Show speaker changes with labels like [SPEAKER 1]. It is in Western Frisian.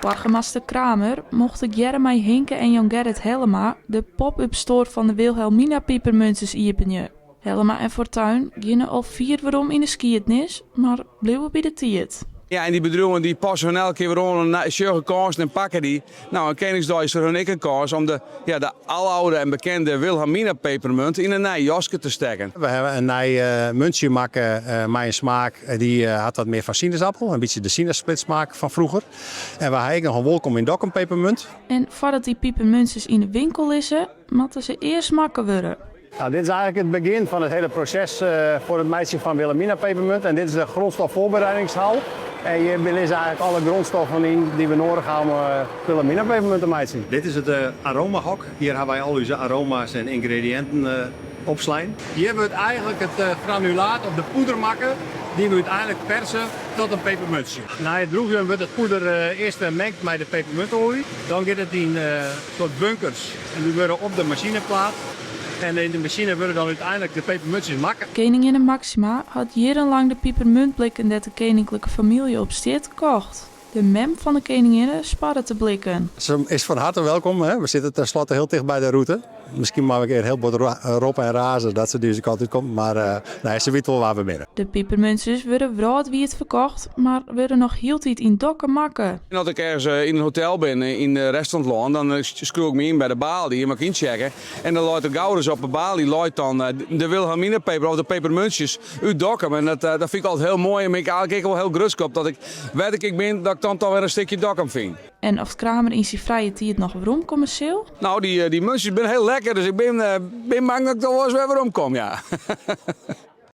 [SPEAKER 1] Boargemaster Kramer mocht tegearre mei Hinke en Jan Gerrit Hellema de pop-up store fan de Wilhelmina pipermuntsjes iepenje. Hellema en Fortuin geane al fier werom yn de skiednis, mar bliuwe by de tiid.
[SPEAKER 2] Ja, en dy bedriuwen dy passe hun elke kear wer oan en sjogge kânsen en pakke dy. No, en Keningsdei is foar hun ek in kâns om de, ja, de aloude en bekende Wilhelmina pepermunt yn in nij jaske te stekken.
[SPEAKER 3] We hawwe in nij muntsje makke mei in smaak dy hat wat mear fan sinesappel, in bytsje de sinaassplitsmaak fan froeger. En we ha ek noch in Wolkom yn Dokkum pepermunt.
[SPEAKER 1] En foardat dy pipermuntsjes yn de winkel lizze, moatte se earst makke wurde.
[SPEAKER 3] Nou, dit is eigenlijk het begin van het hele proces voor het meitsjen van Wilhelmina pepermunt. En dit is de grondstofvoorbereidingshal. En hjir lizze eigenlijk alle grondstoffen yn dy't we noadich hawwe om Wilhelmina pepermunt te meitsjen. Dit is it aromahok. Hjir hawwe wy al ús aroma's en yngrediïnten opslein. Hjir wurdt eigenlijk it granulaat of de poeder makke dy't we úteinlik perse tot in pepermuntsje. Nei it drûgjen wurdt it poeder earst mengd mei de pepermuntoalje. Dan giet it yn soart bunkers en dy wurde op de masine plaatst. En yn de masine wurde dan úteinlik de pepermuntsjes makke.
[SPEAKER 1] Keninginne Máxima hat jierrenlang de pipermuntblikken dêr't de keninklike famylje op stiet, kocht. De mem fan de keninginne sparret de blikken.
[SPEAKER 3] Se is fan harte welkom. We sitte tenslotte hiel ticht by de rûte. Miskien moatte we in kear hiel bot roppe en raze dat se dizze kant út komt, mar nee, se wit wol wêr't we binne.
[SPEAKER 1] De pipermuntsjes wurde wrâldwiid ferkocht, mar wurde noch hieltyd yn Dokkum makke.
[SPEAKER 2] En as ik ergens yn in hotel bin yn de rest fan it lân, dan skriuw ik my yn by de baly en moat ik yntsjekke. En dan leit der gauris op de baly leit dan de Wilhelmina peper of de pepermuntsjes út Dokkum. En dat dat fyn ik altyd hiel moai en bin ik eigentlik ek wol hiel grutsk op dat ik wêr't ik ek bin, dat ik dan toch wer in stikje Dokkum fyn.
[SPEAKER 1] En oft Kramer yn syn frije tiid noch weromkomme sil?
[SPEAKER 2] No, dy muntsjes binne hiel lekker, dus ik bin bang dat ik toch wolris wer weromkom, ja.